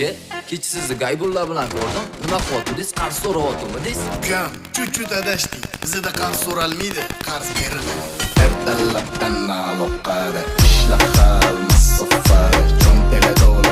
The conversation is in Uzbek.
Aka, kecha sizni Gaybulla bilan ko'rdim. Nima qilyotgandingiz? Qarz so'rayotgandingiz? Ukam, чуть-чуть adashdik. Bizda qarz so'ralmaydi, qarz beriladi. Ertalabdan aloqada, ishlar hal masofada, cho'ntaga dollar.